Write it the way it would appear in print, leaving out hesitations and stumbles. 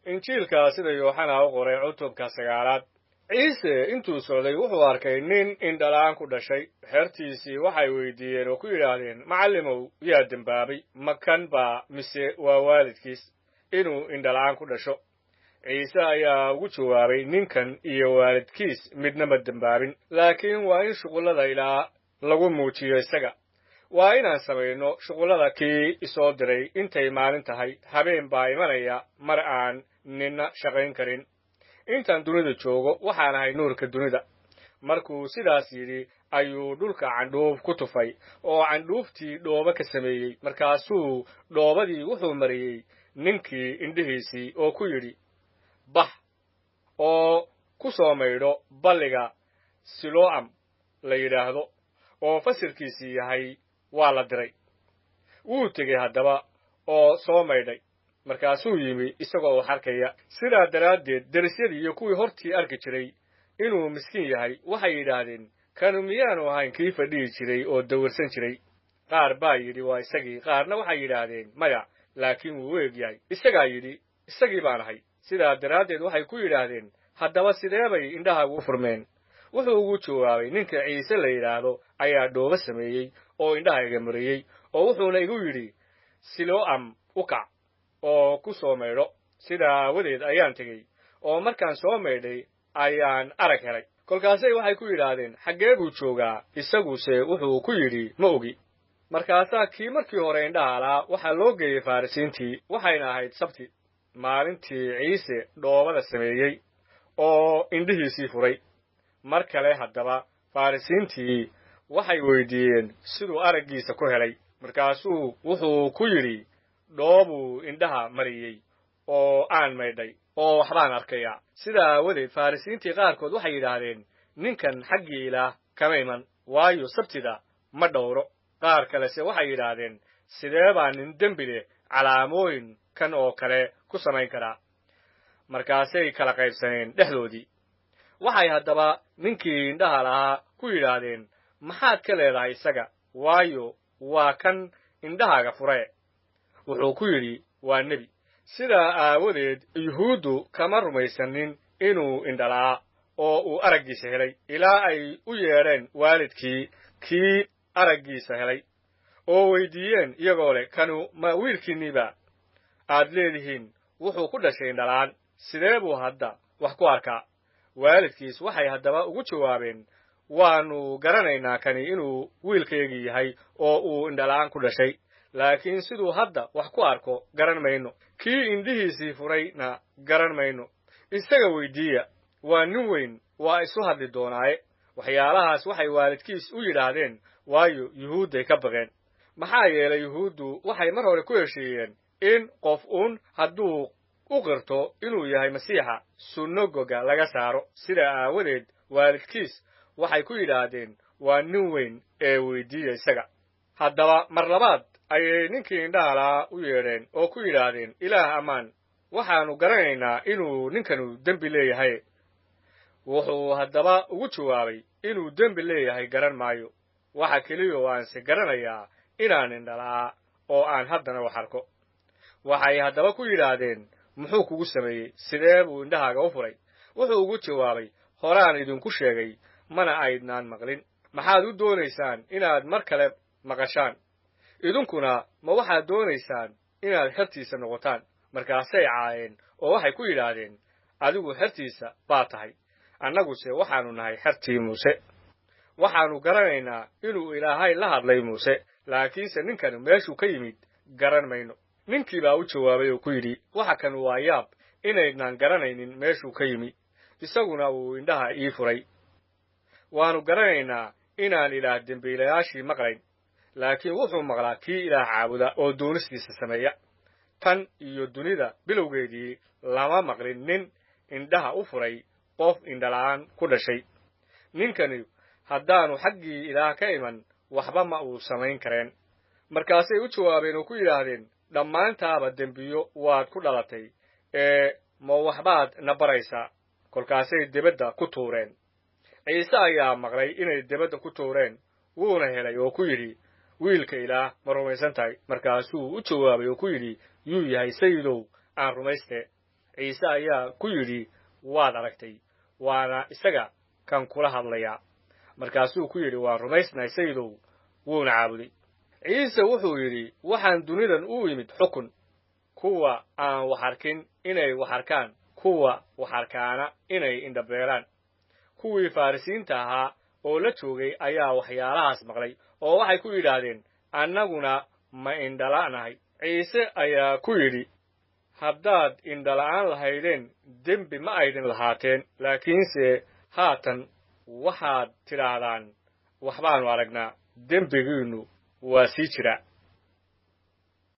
Injiilka sida Yooxana u qoray cutubka 9aad. Ciise intuu socday wuxuu arkay nin indhala'aan ku dhashay. Xertiisii waxay weydiiyeen oo ku yidhaahdeen, "Macallimow, yaa dembaabay, ma kan baa mise waa waalidkiis inuu indhala'aan ku dhasho?" Ciise ayaa ugu jawaabay, "Ninkan iyo waalidkiis midna ma dembaabin, laakiin waa in shuqullada Ilaah lagu muujiyo isaga. Waa inaan samayno shuqullada kii isoo diray intay maalin tahay. Habeen baa imanaya mar aan ninna shaqayn karin. Intaan dunida joogo waxaan ahay nuurka dunida." Markuu sidaas yidhi ayuu dhulka candhuuf ku tufay oo candhuuftii dhoobo ka sameeyey. Markaasuu dhoobadii wuxuu mariyey ninkii indhihiisii oo ku yidhi, "Bax oo ku soo maydho balliga Silo'am la yidhaahdo," oo fasirkiisii yahay "waa la diray." Wuu tegey haddaba oo soo maydhay, markaasuu yimi isagoo wax arkaya. Sidaa daraaddeed derisyadii iyo kuwii hortii arki jiray inuu miskiin yahay waxay yidhaahdeen, "Kanu miyaanu ahayn kii fadhihi jiray oo dawirsan jiray?" Qaar baa yidhi, "Waa isagii." Qaarna waxay yidhaahdeen, "Maya, laakiin wuu u eg yahay." Isagaa yidhi, "Isagii baan ahay." Sidaa daraaddeed waxay ku yidhaahdeen, "Haddaba sidee bay indhahaagu u furmeen?" Wuxuu ugu jawaabay, "Ninka Ciise la yidhaahdo ayaa dhoobo sameeyey oo indhaha iga mariyey, oo wuxuuna igu yidhi, 'Silo'am u kac oo ku soo maydho.' Sidaa aawadeed ayaan tegey, oo markaan soo maydhay ayaan arag helay." Kolkaasay waxay ku yidhaahdeen, "Xaggee buu joogaa?" Isaguse wuxuu ku yidhi, "Ma ogi." Markaasaa kii markii hore indhaha lahaa waxaa loo geeyey Farrisiintii. Waxayna ahayd Sabti maalintii Ciise dhoobada sameeyey oo indhihiisii furay. Mar kale haddaba Farrisiintii waxay weydiiyeen siduu araggiisa ku helay. Markaasuu wuxuu ku yidhi, "Dhoobuu indhaha mariyey oo aan maydhay, oo waxbaan arkayaa." Sidaa aawadeed Farrisiintii qaarkood waxay yidhaahdeen, "Ninkan xaggii Ilaah kama iman, waayo, Sabtida ma dhowro." Qaar kalese waxay yidhaahdeen, "Sidee baa nin dembi leh calaamooyin kan oo kale ku samayn karaa?" Markaasay kala qaybsaneen dhexdoodii. Waxay haddaba ninkii indhaha lahaa ku yidhaahdeen, "Maxaad ka leedahay isaga? Waayo, waa kan indhahaaga furee." Wuxuu ku yidhi, "Waa nebi." Sidaa aawadeed Yuhuuddu kama rumaysanin inuu indhala'aa oo uu araggiisa helay, ilaa ay u yeedheen waalidkii kii araggiisa helay oo weydiiyeen iyagoo leh, "Kanu ma wiilkiinniba aad leedihiin wuxuu ku dhashay indhala'aan? Sidee buu hadda wax ku arkaa?" Waalidkiis waxay haddaba ugu jawaabeen, "Waannu garanaynaa kani inuu wiilkaygii yahay oo uu indhala'aan ku dhashay, laakiin siduu hadda wax ku arko garan mayno, kii indhihiisii furayna garan mayno. Isaga weydiiya, waa nin weyn, waa isu hadli doonaaye." Waxyaalahaas waxay waalidkiis u yidhaahdeen waayo, Yuhuudday ka baqeen, maxaa yeelay, Yuhuuddu waxay mar hore ku heshiiyeen in qof uun hadduu u qirto inuu yahay Masiixa, sunagoga laga saaro. Sidaa aawadeed waalidkiis waxay ku yidhaahdeen, "Waa nin weyn ee weydiiya isaga." Haddaba mar labaad ayay ninkii indhaha lahaa u yeedheen oo ku yidhaahdeen, "Ilaah ammaan, waxaannu garanaynaa inuu ninkanu dembi leeyahay." Wuxuu haddaba ugu jawaabay, "Inuu dembi leeyahay garan maayo. Waxa keliya oo aanse garanayaa inaan indhala'aa oo aan haddana wax arko." Waxay haddaba ku yidhaahdeen, "Muxuu kugu sameeyey? Sidee buu indhahaaga u furay?" Wuxuu ugu jawaabay, "Horaan idinku sheegay, mana aydnaan maqlin. Maxaad u doonaysaan inaad mar kale maqashaan? Idinkuna ma waxaad doonaysaan inaad xertiisa noqotaan?" Markaasay caayeen oo waxay ku yidhaahdeen, "Adigu xertiisa baa tahay, annaguse waxaannu nahay xertii Muuse. Waxaannu garanaynaa inuu Ilaahay la hadlay Muuse, laakiinse ninkani meeshuu ka yimid garan mayno." Ninkii baa u jawaabay oo ku yidhi, "Waxa kan waa yaab inaydnaan garanaynin meeshuu ka yimi, isaguna uu indhaha ii furay. Waannu garanaynaa inaan Ilaah dembiilayaashii maqlayn, laakiin wuxuu maqlaa kii Ilaah caabuda oo doonistiisa sameeya. Tan iyo dunida bilowgeedii lama maqlin nin indhaha u furay qof indhala'aan ku dhashay. Ninkani haddaannu xaggii Ilaah ka iman, waxba ma uu samayn kareen." Markaasay u jawaabeen oo ku yidhaahdeen, "Dhammaantaaba dembiyo waad ku dhalatay, ee ma waxbaad na baraysaa?" Kolkaasay debadda ku tuureen. Ciise ayaa maqlay inay debadda ku tuureen, wuuna helay oo ku yidhi, "Wiilka Ilaah ma rumaysan tahay?" Markaasuu u jawaabay oo ku yidhi, "Yuu yahay, Sayidow, aan rumayste?" Ciise ayaa ku yidhi, "Waad aragtay, waana isaga kan kula hadlayaa." Markaasuu ku yidhi, "Waan rumaysnahay, Sayidow," wuuna caabuday. Ciise wuxuu yidhi, "Waxaan dunidan u imid xukun, kuwa aan wax arkin inay wax arkaan, kuwa wax arkaana inay indhabeelaan." Kuwii Farrisiinta ahaa oo la joogay ayaa waxyaalahaas maqlay, oo waxay ku yidhaahdeen, "Annaguna ma indhala'nahay?" Ciise ayaa ku yidhi, "Haddaad indhala'aan lahaydeen, dembi ma aydin lahaateen, laakiinse haatan waxaad tidhaahdaan, 'Waxbaannu aragnaa.' Dembigiinnu waa sii jira."